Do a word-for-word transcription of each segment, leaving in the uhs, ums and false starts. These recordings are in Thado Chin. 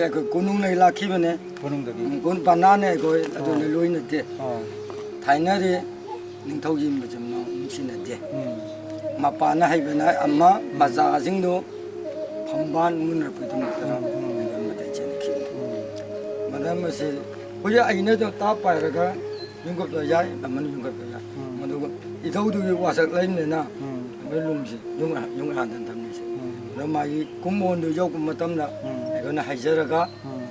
ꯑꯩꯈꯣꯏ ꯀꯣꯅꯨꯡ ꯂꯩ ꯂꯥꯛꯈꯤꯕꯅꯦ꯫ ꯀꯣꯅꯨꯡꯗꯒꯤ꯫ ꯎꯝ, ꯀꯣꯟ ꯄꯅꯥꯅꯦ ꯑꯩꯈꯣꯏ ꯑꯗꯨꯅ ꯑꯣ꯫ ꯂꯣꯏꯅꯗꯦ꯫ ꯑꯣ꯫ ꯊꯥꯏꯅꯗꯤ ꯅꯤꯡꯊꯧꯒꯤ ꯃꯆꯤꯟ ꯃꯅꯥꯎ ꯅꯨꯡꯁꯤꯅꯗꯦ꯫ ꯎꯝ꯫ ꯃꯄꯥꯅ ꯍꯩꯕꯅ ꯑꯃ, ꯎꯝ꯫ ꯃꯆꯥꯁꯤꯡꯗꯣ ꯐꯝꯕꯥꯜ ꯃꯨꯟꯅꯔꯛꯄꯒꯤꯗꯃꯛꯇ ꯎꯝ, ꯎꯝ꯫ ꯍꯩꯕ ꯑꯃꯗ ꯆꯦꯟꯈꯤꯕꯅꯤ꯫ ꯎꯝ꯫ ꯃꯔꯝ ꯑꯁꯤ ꯍꯧꯖꯤꯛ ꯑꯩꯅ ꯑꯗꯨꯝ ꯇꯥ ꯄꯥꯏꯔꯒ ꯌꯨꯝꯈꯠꯄ ꯌꯥꯏ, ꯑꯃꯅ ꯌꯨꯝꯈꯠꯄ ꯌꯥꯏ꯫ ꯎꯝ꯫ ꯑꯗꯨꯒ ꯏꯙꯧꯗꯨꯒꯤ ꯋꯥꯁꯛ ꯂꯩꯕꯅꯤꯅ ꯎꯝ꯫ ꯑꯩꯈꯣꯏ ꯂꯨꯝꯁꯤ ꯌꯨꯝ ꯌꯨꯝ ꯍꯥꯟꯗꯅ ꯊꯝꯃꯤꯁꯦ꯫ ꯎꯝ꯫ ꯑꯗꯣ ꯃꯥꯒꯤ ꯀꯨꯝꯑꯣꯟꯗꯨ ꯌꯧꯔꯛꯄ ꯃꯇꯝꯗ ꯎꯝ꯫ ꯑꯩꯈꯣꯏꯅ ꯍꯥꯏꯖꯔꯒ ꯎꯝ꯫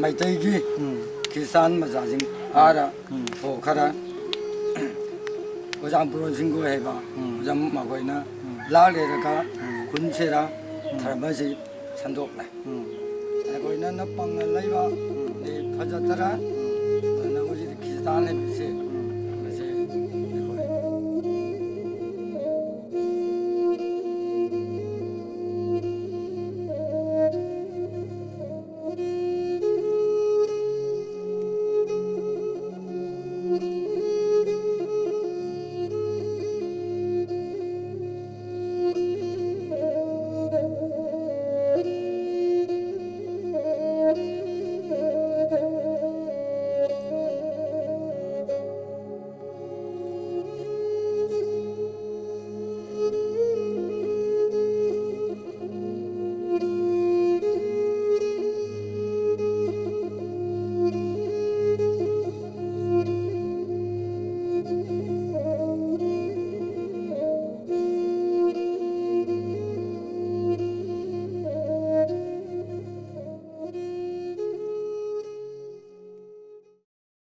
ꯃꯩꯇꯩꯒꯤ ꯎꯝ꯫ ꯈ꯭ꯔꯤꯁꯇꯥꯟ ꯃꯆꯥꯁꯤꯡ ꯑꯥꯗ ꯎꯝ꯫ ꯊꯣꯛꯈꯔꯦ꯫ ꯑꯣꯖꯥ ꯄꯨꯔꯣꯟ ꯁꯤꯡꯒꯣꯏ ꯍꯥꯏꯕ ꯎꯝ꯫ ꯑꯣꯖꯥ ꯃꯈꯣꯏꯅ ꯎꯝ꯫ ꯂꯥꯛꯂꯦꯔꯒ ꯎꯝ꯫ ꯈꯨꯟꯁꯤꯗ ꯎꯝ꯫ ꯙꯔꯃꯁꯤ ꯁꯟꯗꯣꯛꯂꯦ꯫ ꯎꯝ꯫ ꯑꯩꯈꯣꯏꯅ ꯅꯄꯪꯅ ꯂꯩꯕ ꯎꯝ꯫ ꯂꯩ ꯐꯖꯗꯔꯦ꯫ ꯎꯝ꯫ ꯑꯗꯨꯅ ꯍꯧꯖꯤꯛꯇꯤ ꯈ꯭ꯔꯤꯁꯇꯥꯟ ꯍꯥꯏꯕꯁꯤ